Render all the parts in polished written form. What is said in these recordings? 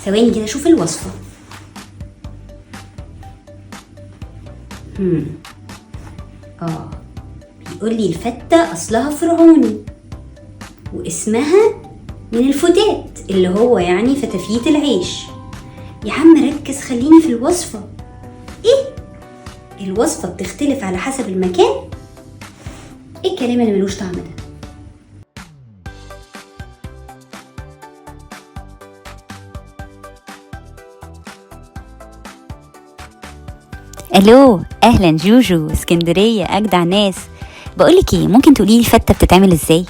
ثواني كده اشوف الوصفة. هم. اه بيقول لي الفتة اصلها فرعوني واسمها من الفتات اللي هو يعني فتافيت العيش. يا عم ركز، خليني في الوصفة. ايه الوصفة بتختلف على حسب المكان؟ ايه الكلام اللي ملوش طعم ده؟ الو، اهلا جوجو، اسكندرية اجدع ناس. بقولك ايه، ممكن تقولي لي الفته بتتعمل ازاي؟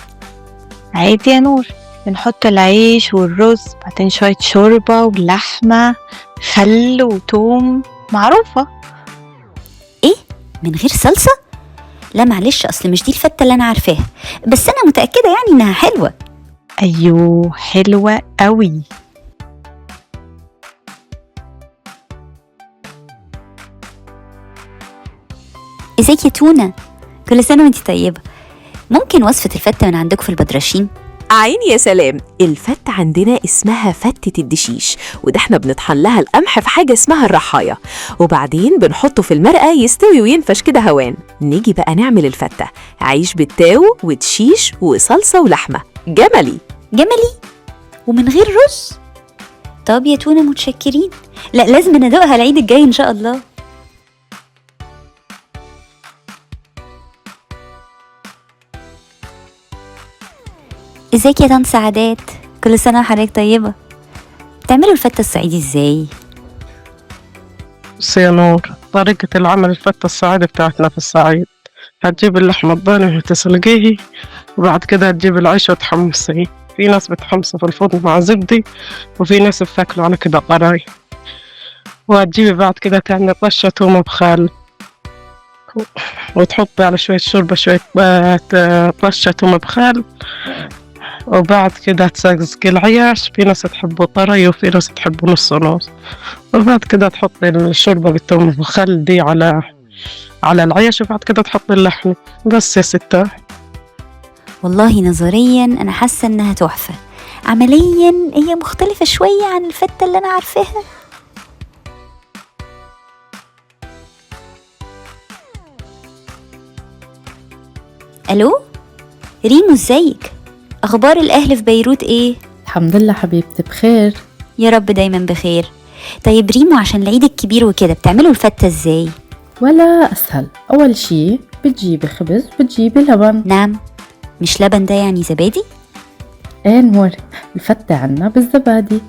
عادي يا نور، بنحط العيش والرز، بعدين شوية شوربة ولحمة، خل وتوم، معروفة. ايه، من غير صلصه؟ لا معلش، اصل مش دي الفته اللي انا عارفاها، بس انا متاكدة يعني انها حلوة. أيوه حلوة قوي. ازيك يا تونه؟ كل سنة وانتي طيبة. ممكن وصفه الفته من عندكم في البدرشين؟ عيني يا سلام، الفتة عندنا اسمها فتة الدشيش، وده احنا بنطحن لها القمح في حاجة اسمها الرحاية، وبعدين بنحطه في المرقة يستوي وينفش كده هوان. نيجي بقى نعمل الفتة، عيش بالتاو وتشيش وصلصة ولحمة. جملي جملي ومن غير رز؟ طب يا تونه متشكرين، لا لازم ندوقها العيد الجاي ان شاء الله. ازيك يا طنط سعادات؟ كل سنة وحضرتك طيبة. بتعملوا الفته الصعيدي ازاي؟ بصي يا نور، طريقة العمل الفتة الصعيدي بتاعتنا في الصعيد، هتجيب اللحمة الضاني وتسلقيه، وبعد كده هتجيب العيش وتحمصيه. في ناس بتحمصه في الفرن مع زبدة، وفي ناس بتاكله على كده قراي. وهتجيبي بعد كده تعملي طشة توم بخل، وتحطي على شوية شوربة شوية طشة توم بخل. وبعد كده تسقسقي العيش، في ناس تحبه طري وفي ناس تحبه نص نص. وبعد كده تحطي الشوربة بالثوم والخل دي على العيش، وبعد كده تحطي اللحمة. بس يا ستة. والله نظريا انا حاسه انها تحفة، عمليا هي مختلفة شوية عن الفته اللي انا عارفاها. الو ريمو، ازيك؟ اخبار الاهل في بيروت ايه؟ الحمد لله حبيبتي بخير. يا رب دايما بخير. طيب ريمو، عشان العيد الكبير وكده بتعملوا الفته ازاي؟ ولا أسهل، أول شي بتجيبي خبز، بتجيبي لبن. نعم، مش لبن ده يعني زبادي؟ ايه نور، الفتة عنا بالزبادي،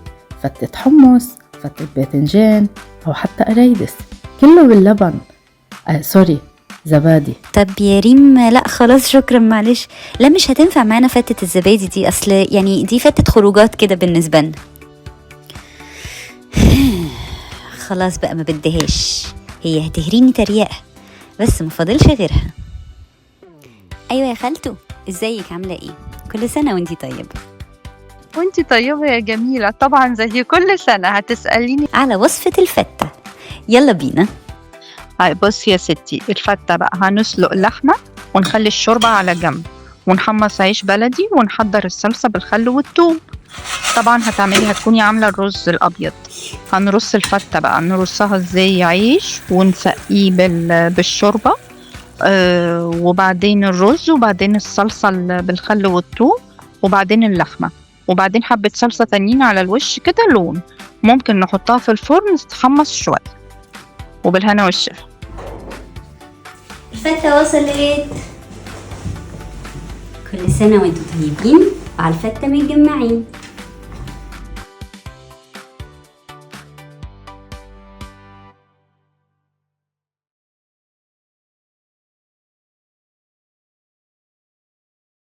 فتة حمص، فتة باذنجان، أو حتى قريدس، كله باللبن. Sorry، زبادي. طب يا ريم، لا خلاص شكرا معلش، لا مش هتنفع معانا فتة الزبادي دي، اصل يعني دي فتة خروجات كده بالنسبة لنا. خلاص بقى ما بديهاش، هي هتهريني تريقة بس ما فاضلش غيرها. ايوه يا خالته، ازيك عاملة ايه؟ كل سنة وانتي طيبة. وانتي طيبة يا جميلة، طبعا زي كل سنة هتسأليني على وصفة الفتة. يلا بينا. بصي يا ستي، الفتة بقى هنسلق اللحمة ونخلي الشوربة على جنب، ونحمص عيش بلدي، ونحضر الصلصة بالخل والثوم. طبعا هتكوني عاملة الرز الأبيض. هنرص الفتة بقى، نرصها ازاي؟ عيش ونسقيه بالشوربة، وبعدين الرز، وبعدين الصلصة بالخل والثوم، وبعدين اللحمة، وبعدين حبة صلصة تانيين على الوش كده لون. ممكن نحطها في الفرن تتحمص شوية، وبالهنا والشفا. الفتة وصلت. كل سنة وانتم طيبين وعلى الفتة متجمعين.